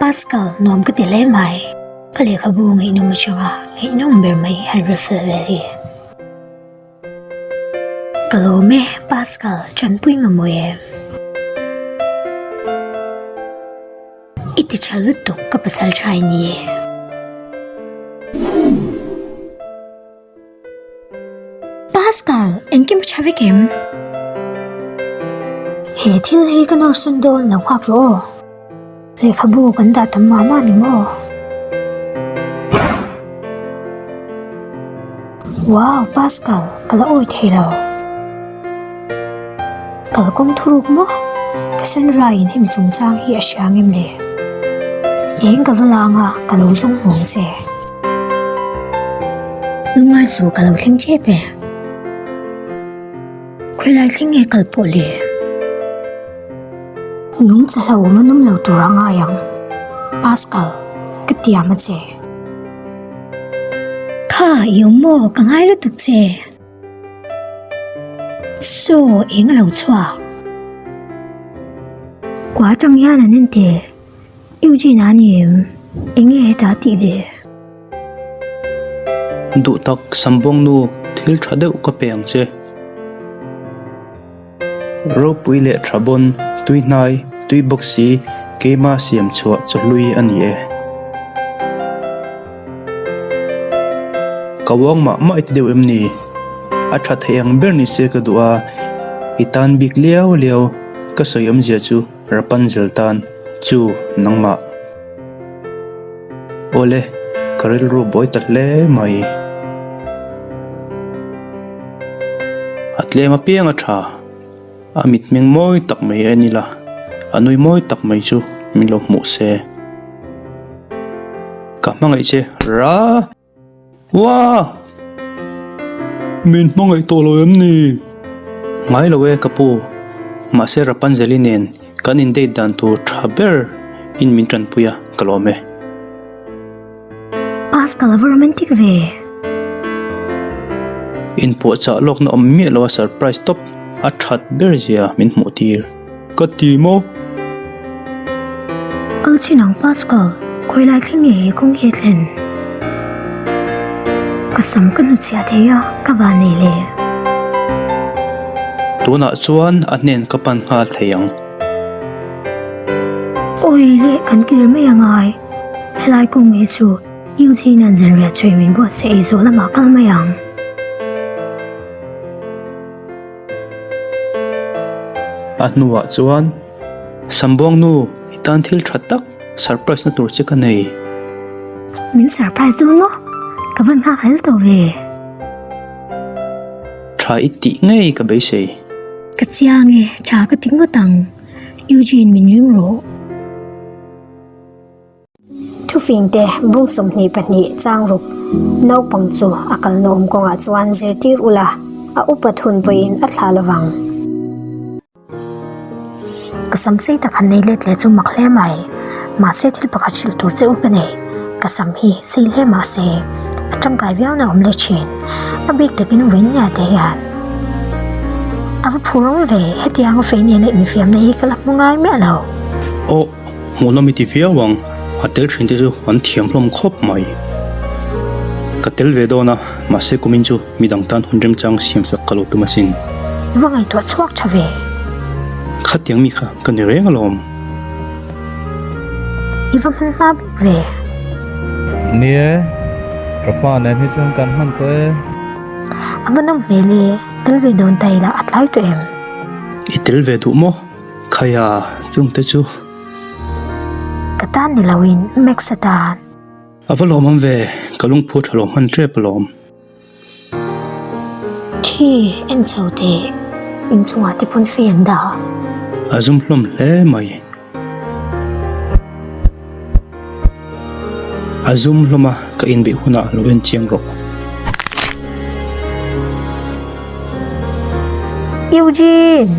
Pascal, nuam ka ti hle mai. Ka lehkhabu ngaihnawm atanga ngaihnawm ber mai han refill vel hi. Ka lawm e, Pascal, tanpui mamawh em? I ti tha lutuk ka pasal tha i ni e. Pascal, engkim a tha vek em? He thil hi ka nawr sawn dawn lo nghak rawh aw. Lehkhabu kan dah tam mah mah ni maw? Wow, Pascal, ka la awi thei lo. Kalkawng thuruk maw? Cassandra in hemi chungchang hi a hria ngem le? Eng ka va lang a, ka lo zawng hmuang che. Lungngai chu ka lo thleng tep e. Khawilai thleng nge kal pawh le? Nung che hlo awm a nawm lo tur a ngai ang. Pascal, ka tiam a che. Kha, i awm maw? Ka ngai lutuk che. Saw eng a lo chhuak. Kua atang hian an en teh. Eugene a ni em? Enge hetah tih ve? Duh tak Sambawng nu thil tha deuh ka pe ang che. Ropui leh tha bawn tui hnai tui bawk si keima siam chhuah chawhlui a ni e. Ka uang mah mah i ti deuh em ni? A tha thei ang ber ni se ka duh a, i tan bik liau liau ka sawi awmzia chu Rapunzel tan chu nangmah. Awle, ka rilru buai ta hle mai. A tlem apiang a tha, a mitmeng mawi tak mai a ni la, a nui mawi tak mai chu min lo hmuh se. Ka hmangaih che ra! Wah! Min hmangaih tawh lo em ni? Ngai lo e ka pu, mahse Rapunzel-i nen kan in date dan tur tha ber in min tanpui a, ka lawm e. Pascal a va romantic ve. Inpuahchah lawkna awm miah lo a surprise tawp a that ber zia min hmuh tir. Ka ti maw? Kal chin ang Pascal, khawi lai thleng nge he kawng hi a thlen? Ka sam ka hnuchhiah thei a, ka van nei le. Tunah chuan a hnen ka pan nghal thei ang. Awi leh kan kir mai a ngai. Helai kawng hi chu Eugene-a'n zanriah chawih min buatsaih ei zawh lamah kal mai ang. A hnuah chuan, Sambuang nu, i tan thil tha tak surprise na tur che ka nei. Min surprise dawn maw? Ka va nghak hel tawh ve. Tha i tih ngei ka beisei. Ka chiang e, tha ka ti ngawt ang. Eugene min ring rawh. Thufingte bung 22 chang ruk naupang chu a kalna awm kawngah chuan zirtir ula, a upat hun pawhin a thlah lovang. Ka sam sei tak han nei let leh chu mak hle mai. Mahse thil pakhat hrilh tur che u ka nei. Ka sam hi sei hle mahse a tangkai viau na awm leh thin. A bik takin vawiin te hian a va phur awm ve hetiang fei nena infiamna hi ka la hmu ngai miah lo. Aw. Hmuhnawm i ti viau ang, a tel thin te chu an thiam hlawm khawp mai. Ka tel ve dawn a, mahse kumin chu midang tan hun remchang siam sak ka lo tum asin. I va ngaihtuah chhuak tha ve. Khatiang mi kha ka ni reng alawm. I va hman hma bik ve. Ni e, ka fa nen hi chuan kan hman tawh e. A va nawm hmel e, tel ve dawn ta ila a tlai tawh em? I tel ve duh maw? Khaia chungte chu. Ka tan ni loin Max a tan. A va lawmawm ve, ka lungphu tha lo hman tep alawm. Khi en chho teh, inchungah te pawn fei an dah. A zum hlawm hle mai. A zum hlawm a, ka inbeih hunah lo en chiang rawh. Eugene!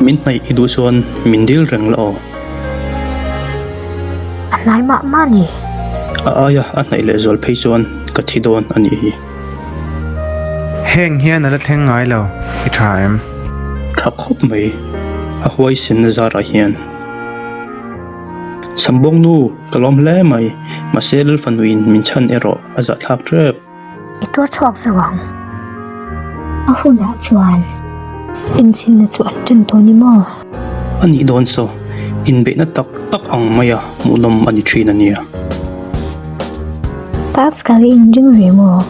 Min hnaih i duh chuan min dil reng la aw. A hnai mah mah ni. A aia a hnaih leh zual phei chuan ka thi dawn a nih hi. Heng hian a la thleng ngai lo, i tha em? Tha khawp mai, a huaisenna zarah hian. Sambawng nu, ka lawm hle mai. Mahse Lalfanuin min chhan erawh a zahthlak tep. I tuar chhuak zo ang. A hunah chuan enchinna chu an ṭan tawh ni maw? A nih dawn saw, inbeihna tak tak ang maia hmuhnawm a ni ṭhin a nia. Task ka la inring ve maw?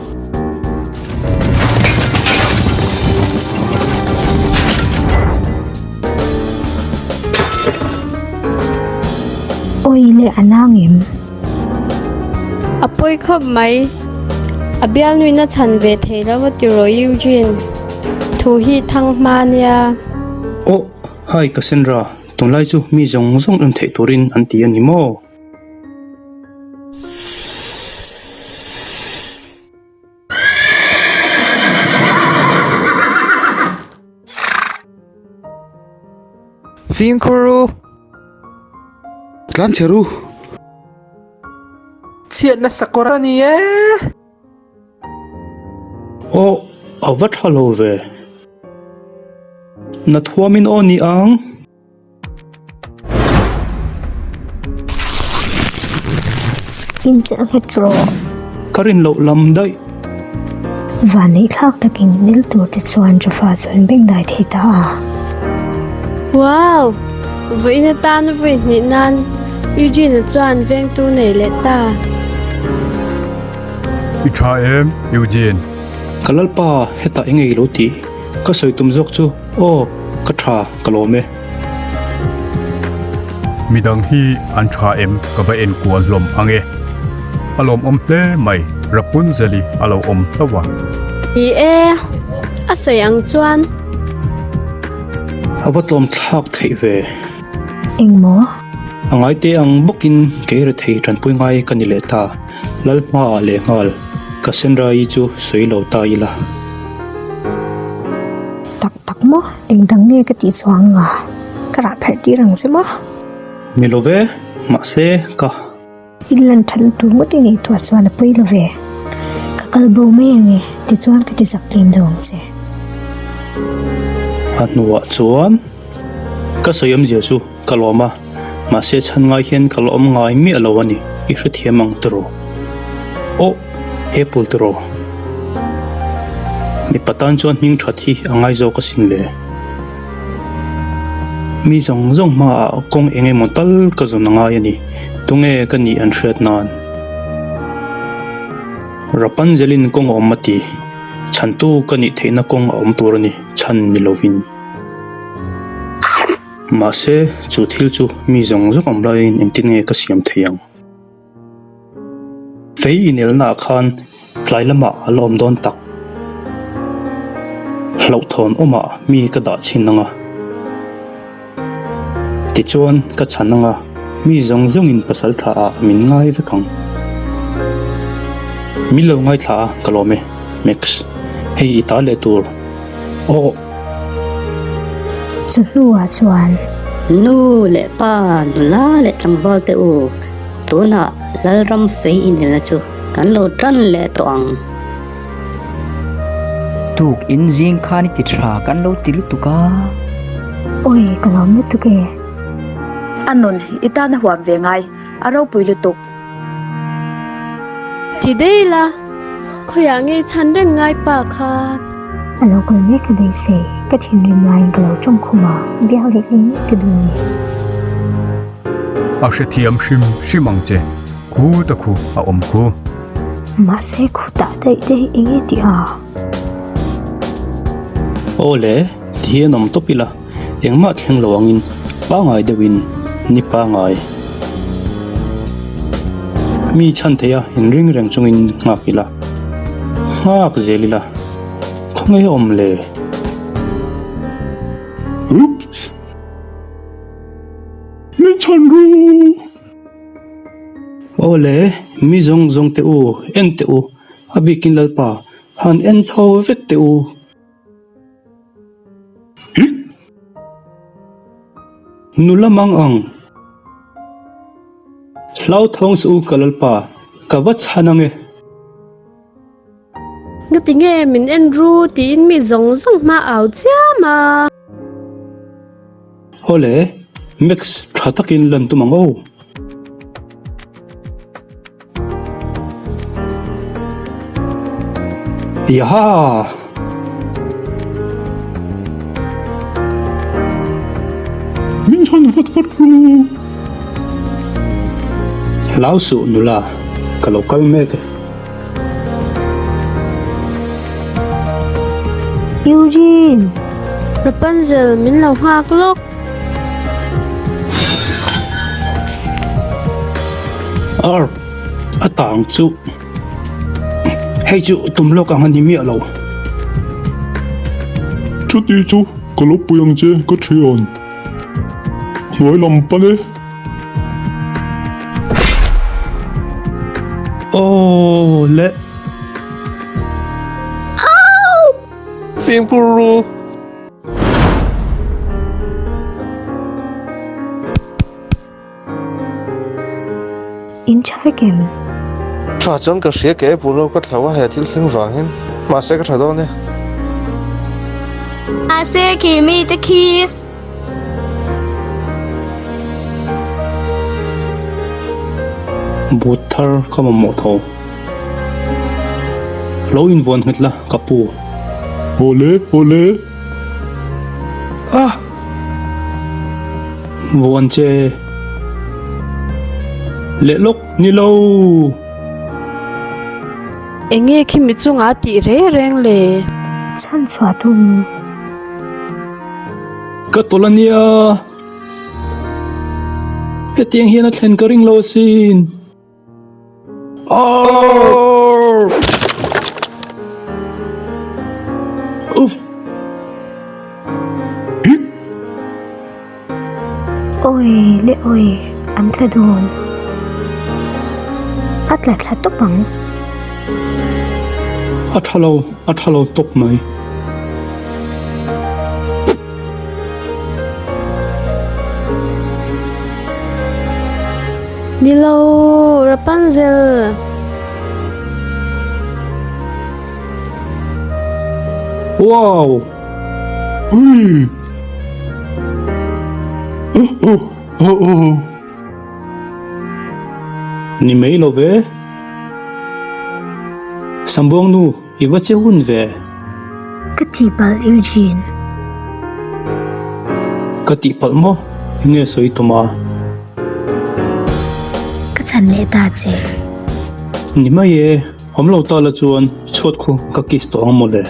Awi leh a nang em? A pawi khawp mai. A bialnuina chhan ve thei lo a ti rawh Eugene. Thu hi thang hma nia. Aw, hi Cassandra, tunlai chu mi zawng zawng en theih turin an ti a ni maw? Fimkhur u! Tlan chhe ru! Chhiatna sakawr a ni e! Aw, a va tha lo ve. Na thuamin aw ni ang. Incheh nghet rawh. Ka rin loh lam daih. Vanneih thlak takin nil tur te chuan Rafa chu an bengdai thei ta a. Wow! Vawiin atan vawi hnih nan Eugene-a chuan vengtu nei leh ta. I tha em, Eugene? Ka lalpa, hetah eng ei lo tih ka sawi tum zawk chu aw, ka tha, ka lawm e. Midang hi an tha em ka va enkual hlawm ang e. A lawmawm hle mai, Rapunzel-i a lo awm hlauh a. Ni e, a sawi ang chuan. A va tlawm thlak theih ve. Engmaw? A ngaite ang bawkin kei rethei tanpui ngai ka ni leh ta. Lalhmaah lehnghal ka Senrai chu sawi lo ta ila. Tak tak maw? Eng dang nge ka tih chuang nga? Ka rah pherh tir ang che maw? Ni lo ve, mahse ka. I lan that na tur ngawt i ngaihtuah chuan a pawi lo ve. Ka kal bo mai ang e, tichuan ka ti zak lem deuh ang che. A hnuah chuan ka sawi awmzia chu ka lawm a, mahse chhan ngai hian ka la awm ngai miah lo a ni, i hrethiam ang tiraw? Aw, Apple tiraw? Mipa tan chuan hming that hi a ngai zawk asin le. Mi zawng zawng hmaah kawng eng emaw tal ka zawn a ngai a ni, tunge ka nih an hriat nan. Rapunzel-in kawng a awm a ti, chhantu ka nih theihna kawng a awm tur a ni, chhan ni lovin. Mahse, chu thil chu mi zawng zawng awm laiin engtin nge ka siam thei ang? Fei inelnaah khan tlai lamah a la awm dawn tak. Hlauhthawn awmah mi ka dah chhin ang a. Tichuan ka chhan ang a, mi zawng zawngin pasal thaah min ngai vek ang. Min lo ngaithla a, ka lawm e, Max. Hei i ta leh tur. Aw. Chu hnuah chuan. Nu leh pa, nula leh tlangval te u, tunah Lalram fei inelna chu kan lo tan leh tawh ang. Tuk in zing khan i ti tha kan lo ti lutuk a. Awi ka lawm lutuk e. A nun i tan a huam ve ngai, a ropui lutuk. Ti daih la, khawiah nge chhan reng ngai pa kha? A lo kal mek a beisei, ka thinrim laiin ka lo tawng khum a, biak leh ngei ngei ka duh ni. A hrethiam hrim hrim ang che, khu ta khu a awm khu. Mahse khu tah daih daih eng nge tih a? Aw le, ti hian awm tawp ila, engmah thleng lo angin pangai deuhin ni pangai. Mi chhan theia inring reng chungin nghak ila, nghak zel ila, khawnge awm le? Oops! Min chhan ru! Aw le, mi zawng zawng teh u, en teh u, a bikin Lalpa, han en chho vek teh u. Hih! Nula mang ang. Hlauthawng suh u ka Lalpa, ka va chhan ang e. Ngati nge min en ru tiin mi zawng zawng hma au chiam a. Awle, Max tha takin lan tum ang aw. Yaha! Min chhan vat vat ru! Hlau suh nula, ka lo kal mek e. Eugene! Rapunzel, min lo nghak lawk. Arr! A tang chu. Hei chu tum lawk ang a ni miah lo. Chuti chu ka lo pui ang che ka thian. Hnuai lam pan e. Aw le. Fimkhur ru. In tha vek em? Tha chuan ka hria ke pur lo ka thlo a he thil thleng vangin mahse ka tha dawn e. Mahse khi mi te khi. But thar ka mamawh tho. Lo invuan nghet la ka pu. Awle awle. Ah! Vuan che. Leh lawk ni lo. Enge khi mi chungah tih reng reng le? Chhan chhuah tum. Ka tawlh a nia. Hetiang hian a thlen ka ring lo asin. Uff. Awi le awi an tla dawn. A tla thla tawp ang. A tha lo, a tha lo tawp mai. Ni lo, Rapunzel. Wow! Ui! Oh, oh, oh, oh. Ni mai lo ve. Sambuang nu, i va che hun ve. Ka tihpalh Eugene. Ka tihpalh maw? Enge sawi tum a? Ka chhan leh ta che. Ni mai e, awm lo ta la chuan chhuat khu ka kiss tawh ang mawle.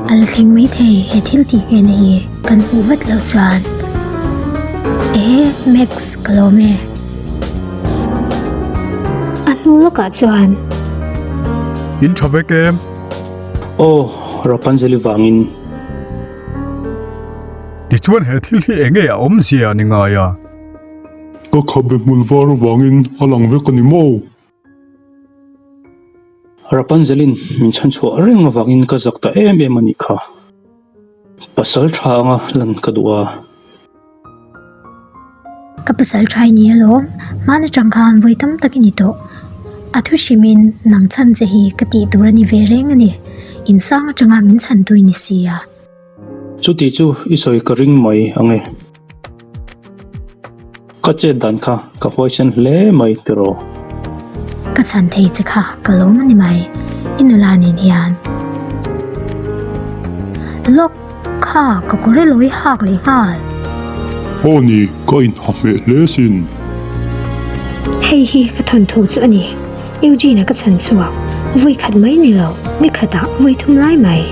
A la thleng mai thei he thil tih nghehna hi kan hmuh vat loh chuan. Ehe Max ka lawm e. A hnu lawkah chuan. In tha vek em? Aw, Rapunzel-i vangin. Tichuan he thil hi enge a awmzia ni ngai a? Ka khabe hmul var avangin a lang vek a ni maw? Rapunzel-in min chhanchhuah reng avangin ka zak ta em em a nih kha. Pasal tha anga lan ka duh a. Ka pasal tha i ni alawm, hmaan atang khan vawi tam tak i ni tawh. A thu hrimin nang chhan che hi ka tih tur a ni ve reng a ni. Insang atanga min chhan tu i ni si a. Chuti chu i sawi ka ring mai ang e. Ka chet dan kha ka huaisen hle mai tiraw. Ka chhan thei che kha ka lawm a ni mai, i nula nen hian. Lawk kha ka kawr elo i hak leh nghal. Aw ni, ka inha hmeh hle sin. Hei hi ka thawnthu chu a ni. Eugene-a ka chhan chhuak, vawi khat mai ni lo, ni khatah vawi thum lai mai.